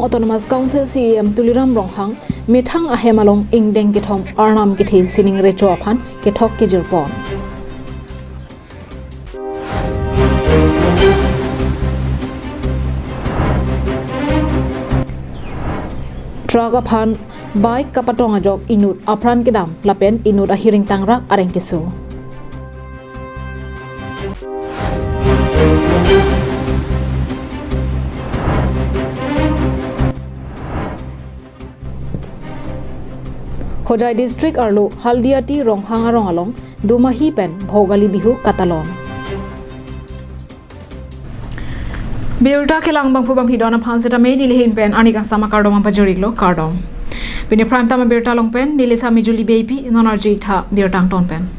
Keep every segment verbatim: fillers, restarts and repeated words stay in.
Autonomous Council C E M Tuliram Ronghang methang ahem along ingdeng kethom arnam kethe sining recho aphan kethok kejirpon. Truck aphan bike kapatong ajok inut apran kedam lapen inut ahiring tangrak areng keso. Hojai District arlo Haldiati Ronghang arong along Dumahi pen Bhogali Bihu katalon. Birta kelang bangphu bangphi don aphan seta me neli ahin pen arni kangsam akardom pajirlo, kardom. Pini Prime Time birta along pen neli Sami Juli B P, non arju-ik tha birta angton pen.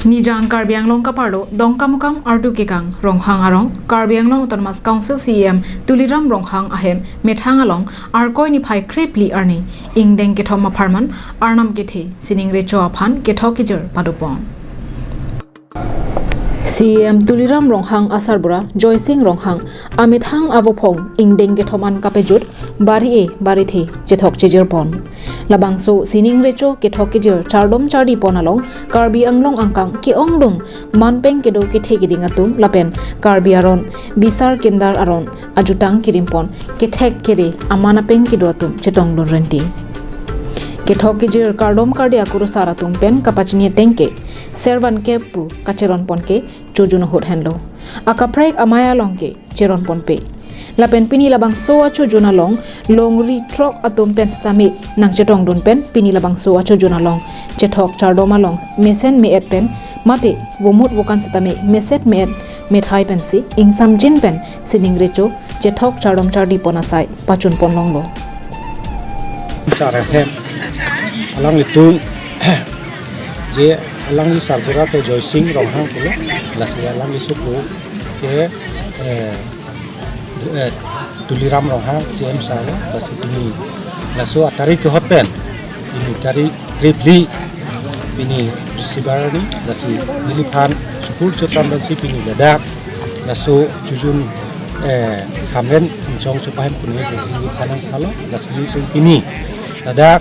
Nijang Karbi Anglong kaparlo Dongkamukam ardu kekang Ronghang arong Karbi Anglong Autonomous Council C E M Tuliram Ronghang ahem methang along Arkoi niphai krephli arni ingdeng kethom apharman arnam kethe sining recho aphan kethok kejir padopon. C E M Tuliram Ronghang asarbura Joysing Ronghang amethang avophong ingdeng kethom an kapejut bari-e barithe chethok chejirpon. Labangso sining recho kethok kejir chardom chardipon along Karbi Anglong angkang ke-ongdung manpeng kedo kethe keding atum lapen Karbi aron bisar kindar aron ajutang kirimpon kethek kere aman apeng kedo atum chetongdun renti. Kethok kejir kardom kardi akurusar atum pen kapachini ateng ke servan kep pu kacheronpon ke chojun ahut henlo. Akaprek amei along ke cheronponpe. Lapen pini labangso achojun along longri truck atum pen sitame nangchetongdun pen pini labangso achojun along chethok chardom along mesen me-et pen mate vomut vokan sitame meset me-et methai pensi ingsamjin pen sining recho chethok chardom chardipon asai pachunpon longlo. Sar ahem alanglitum je alangli sarbura ke Joysing Ronghang pulo, lasi alangli suku ke, eh, eh, Tuliram Ronghang C M sar lo, lasi pini laso atarik kehot pen, pini tarik krephli, pini Bisibar ni, lasi neliphan sukur chotram dan si pini ladak laso chojun, eh, hamren inchong supahem puni neliphan halo, lasi pini ladak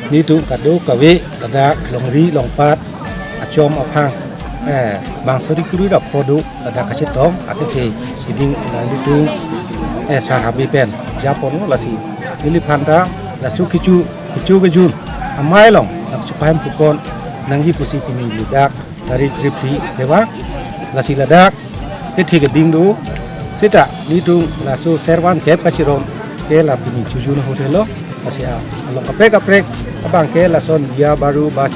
nelitum kadokave ladak longri longpat achom aphang, eh, bangso ri kuri ra phodo ladak kachetong akethe sining nelitum, eh, sar habe pen japonlo, lasi neliphan ta laso kecho kecho kejun amei along nangsupahem pupon nangji pusi pini ladak tarik krephli hewa, lasi ladak kethe keding do seta nelitum laso servan kep kachiron ke la pini chojun ahut helo, lasi along kaprek kaprek abang ke lason dia baru bas,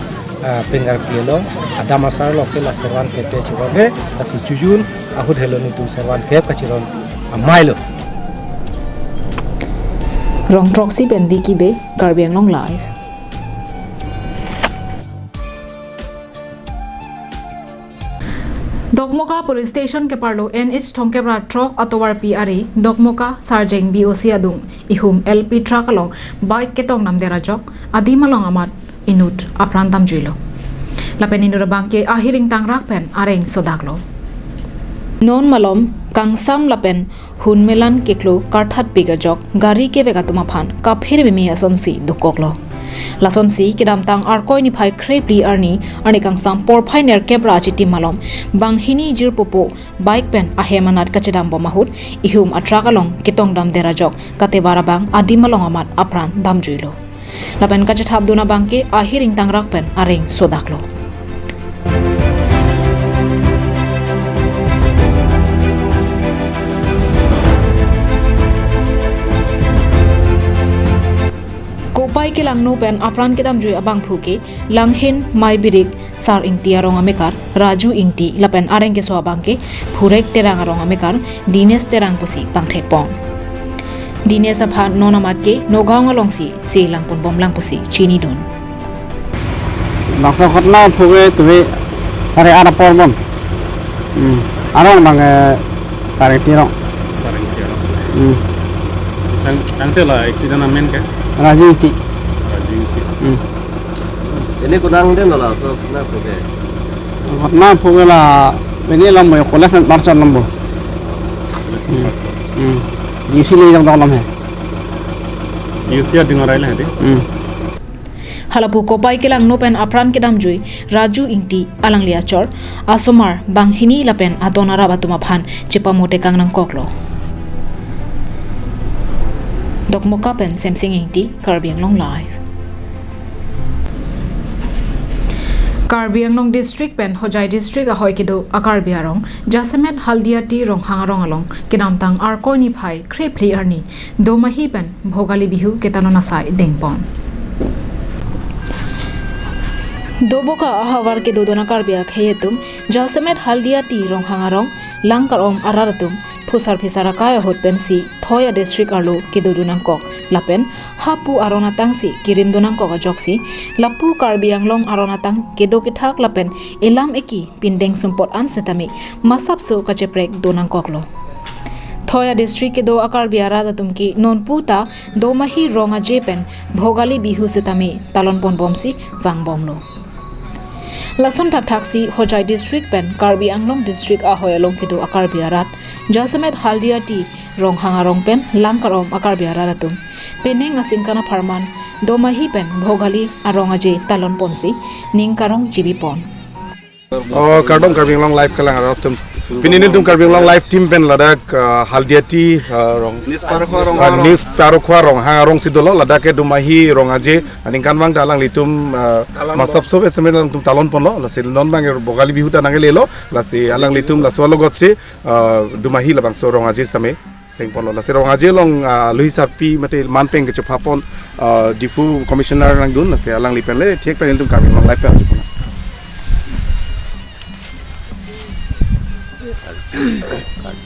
ah, pengar pielo, adam asar lo ke la servan kep kachiron he, lasi chojun ahut helo nelitum servan kep kachiron amei lo. Rongtroksi pen Vicky Bey, Karbi Anglong Live. Dokmoka Police Station keparlo N H thomkep ra throk atovarpi ari Dokmoka Sarjeng B O C adung ihum L P truck along bike ketong damder ajok adim along amat inut apran damjuilo. Lapen inut abang ke ahiring tangrak pen areng sodaklo. Non malom kangsam lapen hun melan keklo karthatpik ajok gari kevek atum aphan kaphir meme asonsi dokoklo. Lasonsi kedamtang Arkoi niphai krephli arni, arni kangsam porphai nerkep ra achitim malom banghini jirpopo bike pen ahem anat kachedambom ahut ihum atruck along ketong damder ajok katevar abang adim along amat apran damjuilo. Lapen kachethapdun abang ke ahiring tangrak pen areng sodaklo. Kopai kelangno pen apran kedamjui abangphu ke Langhin Maibirik Sar Ingti arong amekar Raju Ingti lapen areng keso abang ke Phurek Terang arong amekar Dines Terang pusi pangthekpon. Dines aphan non amat ke Nagaon alongsi se langponbomlang pusi chinidun. Bangso khotna phuge tuve sare ara porbon. Hmm. Arong bang, eh, Sar Ingti arong. Sar Ingti arong. Hmm. Tang, tangte la accident amen ke? Raju Ingti. Raju Ingti. Hmm. Ini kunang den la so na phuge. Khotna phuge la ini lam mo college and parchon lam bo. College and parchon. Hmm. EC ले जाऊंगा मैं। ईसी आ डिंग आ रहा है, हम्म। Halapu kopai kelangno pen apran kedamjui Raju Ingti alangli achor asomar banghini lapen adon arap atum aphan chepamotekang nangkoklo. Dokmoka pen Semsing Ingti, Karbi Anglong Live. Karbi Anglong District pen Hojai District ahoi kedo a-Karbi arong jasemet Haldiati Ronghang arong along kedamtang Arkoi niphai kre phli arni Domahi pen Bhogali Bihu ketalon asai dengpon. Doboka ahavar kedodun a-Karbi akhei atum jasemet Haldiati Ronghang arong, Langkarom arat atum phusar phisar akai ahut pensi thoi a-district arlo kedodun nangkok lapen hapu aron atangsi kirimdun nangkok ajoksi lapu Karbi Anglong aron atang kedo kethak lapen elam eki pindeng sumpot an setame masapso kacheprekdun nangkoklo. Thoi a-district kedo a-Karbi arat atum ke nonpu ta Domahi Rong Aje pen Bhogali Bihu setame talonponbomsi vangbomlo. Lason thakthaksi Hojai District pen Karbi Anglong District ahoi along kedo a-Karbi arat jasemet Haldiati Ronghang arong pen Langkarom a-Karbi arat atum penang asingkan apharman Domahi pen Bhogali Arong Aje talonponsi ning karong chibipon. Oh, kardom Karbi Anglong Live kelang arat atum. Pini nelitum Karbi Anglong Live team pen ladak, ah, Haldiati, ah, Rong, Nis Parokwa Rong, ah, Nis Parokwa Ronghang arongsi dolo, ladak ke Domahi Rong Aje aningkanvang ta alanglitum, ah, masapso setame alanglitum talonponlo, lasi non abang Bhogali Bihu ta nanglelo, lasi alanglitum laso alogotsi, ah, Domahi labangso Rong Aje setame sengponlo. Lasi Rong Aje along, ah, luhi sarpi mate manpeng kechophapon, ah, Diphu Commissioner nangdun, lasi alangli pen le thek pen nelitum Karbi Anglong Live pen arjupon.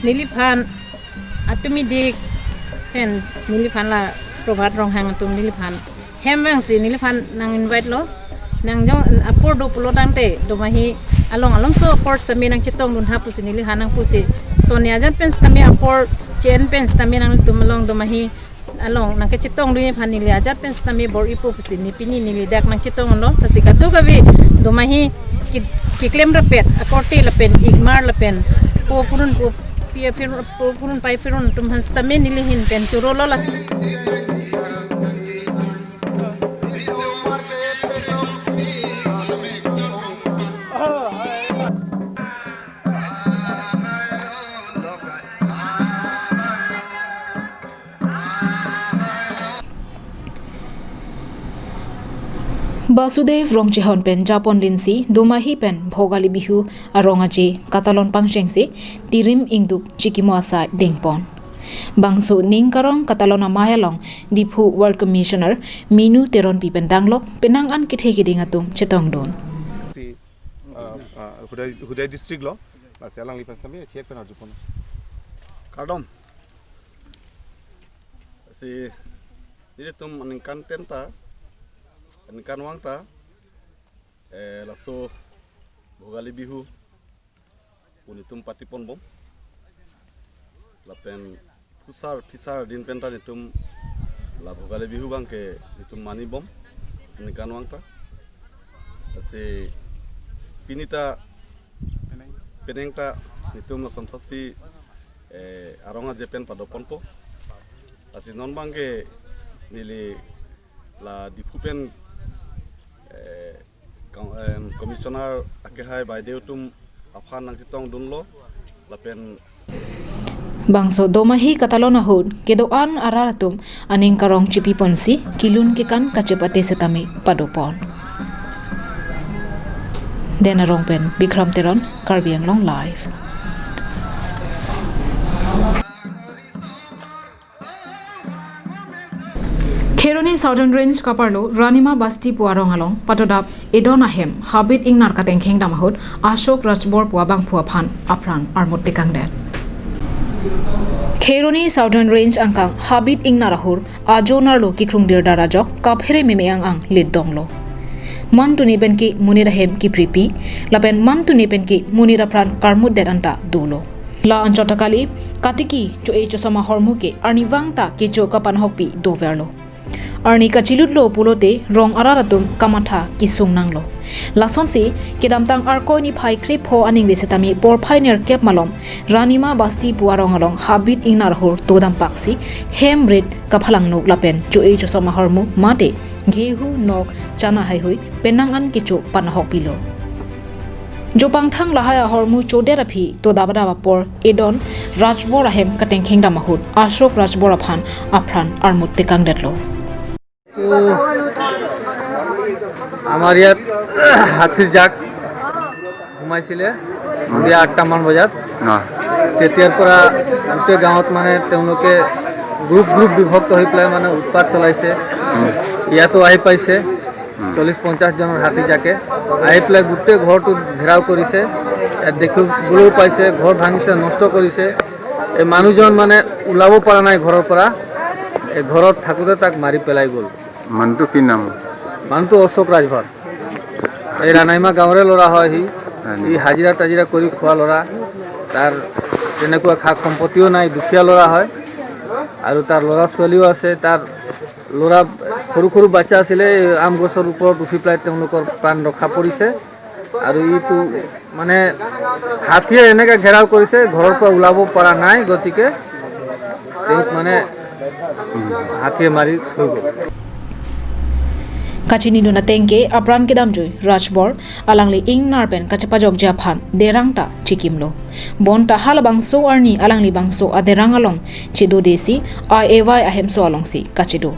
Neliphan atum idik pen neliphan la Prabhat Ronghang atum neliphan hem vangsi neliphan nang-invitelo. Nangjong apor do pulotangte Domahi along alongso apor setame nangchetongdun ha pusi neliphan nangpusi. To ne ajat pen setame apor chen pen setame nangtum along Domahi along nangkechetongdun aphan neli ajat pen setame bor-ipo pusi ne pini neli dak nangchetonglo. Lasi kadokave Domahi ki-, keklem rapet akorte lapen ingmar lapen po phurun po pi phir-, po phurun pai phirun atum aphan setame neli ahin pen chorolo la. Basudev Rongchehon pen japon linsi Domahi pen Bhogali Bihu Arong Aje katalon pangchengsi tirim ingduk chikimo asai dengpon. Bangso ning karong katalon amei along Diphu Ward Commissioner Minu Teronpi pen danglok penang an kethe keding atum chetongdun. Si, ah, ah, Hojai, Hojai District lo, lasi alangliphan setame thek pen arjupon. Kardom. Si, nelitum aningkan ten ta, aningkanvang ta, eh, laso Bhogali Bihu pu nelitum patiponbom. Lapen phusar phisar din pen ta nelitum la Bhogali Bihu abangke nelitum manibom aningkanvang ta. Lasi pini ta penang ta nelitum lason thotsi, eh, Arong Aje pen padoponpo. Lasi non abangke neli la Diphu pen, eh, Kong-, em, Commissioner akehai baideu atum aphan nangchetongdunlo, lapen bangso Domahi katalon ahut kedo-an arat atum aning karong chipiponsi kelun kekan kachepate setame padopon. Den Arong pen Bikram Teron, Karbi Anglong Live. Kheroni Southern Range kaparlo Ranima Basti pu arong along patodap edon ahem Habit Ingnar katengkheng dam ahut Ashok Rajbor pu abangphu aphan apran armut tekangdet. Kheroni Southern Range angkang Habit Ingnar ahur ajo narlo kikrungdir dar ajok kaphere meme ang ang ledonglo. Mantuni penke monit ahem kipripi, lapen mantuni penke monit apran karmutdet anta dolo. La anchot ta kali, katiki cho-e chosom ahormu ke arnivang ta kecho kapanhokpi doverlo. Arni kachilutlo pulote rong arat atum kamatha kesung nanglo. Lasonsi kedamtang Arkoi niphai krepho aningve setame porphai nerkep malom Ranima Basti pu arong along habit ingnar ahur todam paksi hem rit kaphalang nuk lapen cho-e chosom ahormu mate gehu nok chana haihui penang an kecho panahok pilo. Jopangthang lahai ahormu chodet aphi todabadab apor edon Rajbor ahem katengkheng dam ahut Ashok Rajbor aphan apran armut tekangdetlo. তো আমাৰ ইয়াত হাতীৰ জাক সোমাইছিলে সন্ধিয়া আঠটামান বজাত। না তেতিয়াৰ পৰা গোটেই গাঁৱত মানে তেওঁলোকে গ্ৰুপ গ্ৰুপ বিভক্ত হৈ পেলাই মানে উৎপাত চলাইছে। ইয়াতো আহি পাইছে চল্লিছ পঞ্চাছজনৰ হাতী জাকে। আহি পেলাই গোটেই ঘৰটো ঘেৰাও কৰিছে। ইয়াত দেখিবলৈও পাইছে, ঘৰ ভাঙিছে, নষ্ট কৰিছে। এই মানুহজন মানে ওলাব পৰা নাই ঘৰৰ পৰা। এই ঘৰত থাকোঁতে তাক মাৰি পেলাই গ'ল। মানুহটো কি নাম? মানুহটো অশোক ৰাজভৰ। এই ৰাণাইমা গাঁৱৰে ল'ৰা হয় সি। সি হাজিৰা তাজিৰা কৰি খোৱা ল'ৰা। তাৰ তেনেকুৱা খা সম্পত্তিও নাই, দুখীয়া ল'ৰা হয়। আৰু তাৰ ল'ৰা ছোৱালীও আছে। তাৰ ল'ৰা সৰু সৰু বাচ্ছা আছিলে, এই আম গছৰ ওপৰত উঠি পেলাই তেওঁলোকৰ প্ৰাণ ৰক্ষা পৰিছে। আৰু ইটো মানে হাতীয়ে এনেকে ঘেৰাও কৰিছে, ঘৰৰ পৰা ওলাব পৰা নাই, গতিকে তেওঁক মানে হাতীয়ে মাৰি থৈ গ'ল। Kachinidun atengke apran kedamjui Rajbor alangli ingnar pen kachepajokji aphan derang ta chikimlo. Bonta halabangso arni alangli bangso aderang along chedodesi I A Y ahemso alongsi kachedo.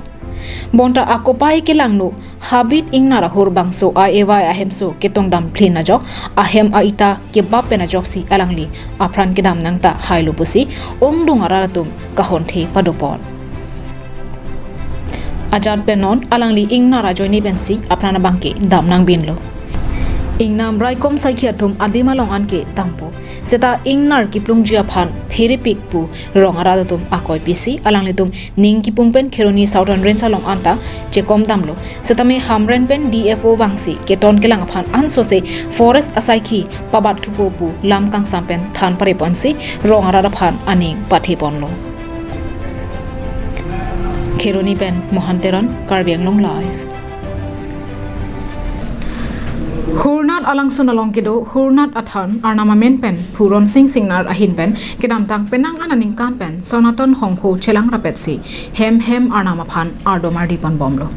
Bonta akopai kelangno habit ingnar ahur bangso I A Y ahemso ketongdam phlin ajok ahem a-ita kebap pen ajoksi alangli apran kedam nangta hailo pusi ongdung arat atum kahonthe padopon. Ajat pen non alangli ingnar ajoine pensi apran abangke dam nangbinlo. Ingnam raikom saikhi atum adim along anke dampo. Seta ingnar kiplungji aphan pherepik pu rong arat atum akoi pisi alanglitum ning kipung pen Kheroni Southern Range along anta chekom damlo. Setame Hamren pen D F O vangsi keton kelang aphan ansose forest asaikhi pabat thupo pu lam kangsam pen than pareponsi rong arat aphan aning patheponlo. Kheroni pen Mohan Teron, Karbi Anglong Live. Hurnat alangsun along kedo Hurnat Athan arnam amen pen Phu Ronsing Singnar ahin pen kedamtang penang an aningkan pen Sonaton Honghu chelang rapetsi hem hem arnam aphan ardom ardi ponbomlo.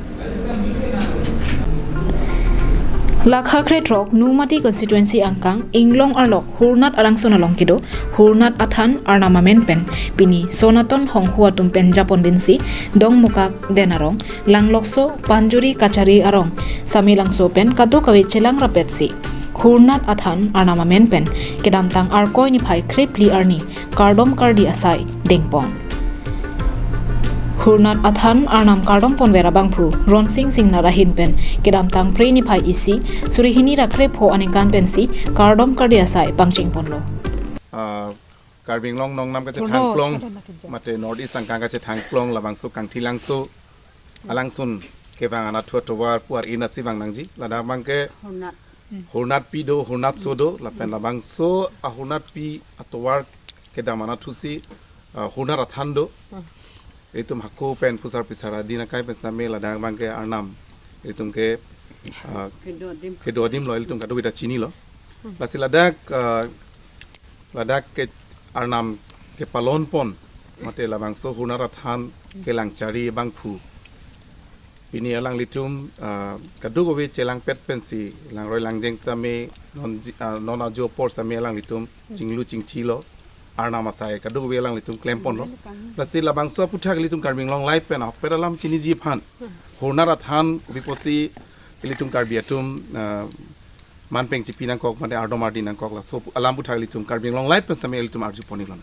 Lakha krethrok Nomati constituency angkang Inglong arlok Hurnat alangsun along kedo Hurnat Athan arnam amen pen pini Sonaton Honghu atum pen japon dinsi Dongmukak Den arong, Langlokso, Panjuri Kachari arong, Samelangso pen kadokave chelang rapetsi Hurnat Athan arnam amen pen kedamtang Arkoi niphai krephli arni kardom kardi asai dengpon. Hurnat Athan arnam kardom ponver abangphu Ronsing Singnar ahin pen kedamtang Phre niphai isi suri hini ra krepho aningkan pensi kardom kardi asai pangcheng ponlo. Ah, Karbi Anglong nongnam kachethangklong mate North East angkang kachethangklong labangso Kangthilangso alangsun kevang anatthu atovar pu ar-e nasi vang nangji. Ladak abangke Hurnatpi do, Hurnatso do, lapen labangso a-Hurnatpi atovar kedam anatthusi, ah, Hurnat Athan do. Itum hako pen phusar phisar adi nangkai pen sitame ladak abangke arnam itum ke, ah, kedo adim lo, itum kadokave ta chinilo. Lasi ladak, ah, ladak ke arnam kepalon pon mate labangso Hurnat Athan kelangchari abangphu pini alanglitum, ah, kadokave chelangpet pensi langroi langjeng sitame non ji-, ah, non ajo apor sitame alanglitum chinglu chingthilo, arnam asai kadokave alanglitum klemponlo. Lasi labangso aphuthak ilitum Karbi Anglong Live pen ahokpet alam chiniji aphan Hurnat Athan kopi pusi ilitum Karbi atum, ah, manpeng chipi nangkok mate ardom ardi nangkok, laso alam aphuthak ilitum Karbi Anglong Live pen sitame ilitum arjupon-iklo.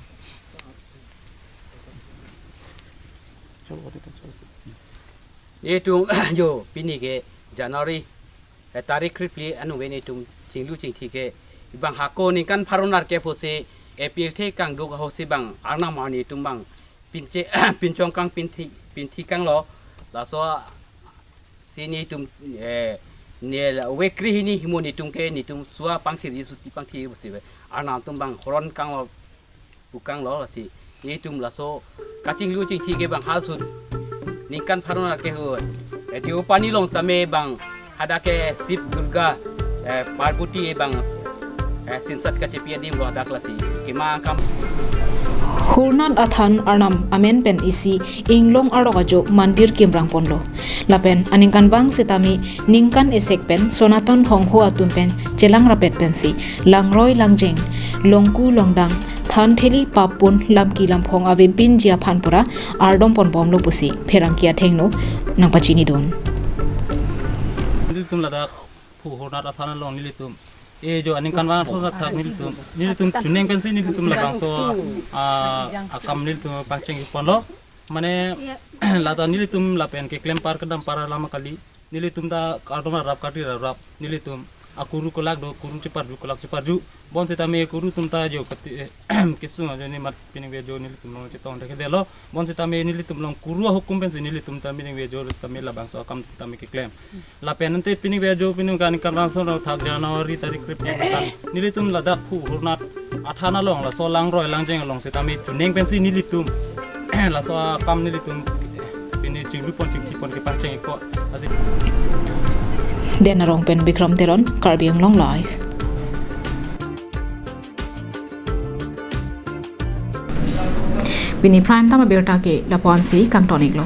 Netum jo pini ke January, eh, tarik krephli anung ke netum chinglu chingthi ke bang hako ningkan pharo nerkep ahutsi, eh, pirthe kangduk ahutsi bang arnam arni atum bang pinche pinchong kang pinthi pinthi kanglo, laso si netum, eh, ne la wekri hini himo netum ke netum sua pangthir isuti pangthir pusi be arnam atum bang horon kanglo, pukanglo, lasi netum laso kachinglu chingthi ke bang halsut ningkan pharo ra kehut, eh, Deopani along tame bang hadak ke Shiv Durga, eh, Parvati bang, eh, sinsat kachepi adim lo hadak lasi kemang akam. Hurnat athan arnam amen pen isi inglong arlok ajo mandir kimrang ponlo. Lapen aningkanvang sitame ningkan esek pen Sonaton Hongho atum pen chelang rapet pensi langroi langjeng, longku longdang, than theli pap pon lamki lamphong avepinji aphan pura ardom ponbomlo pusi pherangke athengno nangpachinidun. Nelitum ladak phu Hurnat athan along nelitum, eh, jo aningkanvang ason athak nelitum, nelitum chuneng pensi nelitum labangso, ah, akam nelitum pangcheng ponlo. Mane lata nelitum lapen keklem par kedam par alam kali. Nelitum ta kardom rap karti rap nelitum akuru kolak do, kuru cheparju kolak cheparju. Bonsitame kuru atum ta jo kati, kesung ajo ni mat piningve jo nelitum along chetong thekdetlo. Bonsitame nelitum along kuru ahukum pensi nelitum ta piningve jo sitame labangso akam sitame keklem. Lapen ante piningve jo pining kan kan langsung lo thak January tarik krip kan nelitum ladak phu Hurnat athan along laso langroi langjeng along sitame chuneng pensi nelitum laso akam nelitum pini chinglu pon chingthi pon kepangcheng ikpo asi. Den Arong pen Bikram Teron, Karbi Anglong Live. Pini prime time abirta ke lapu-ansi kangton iklo.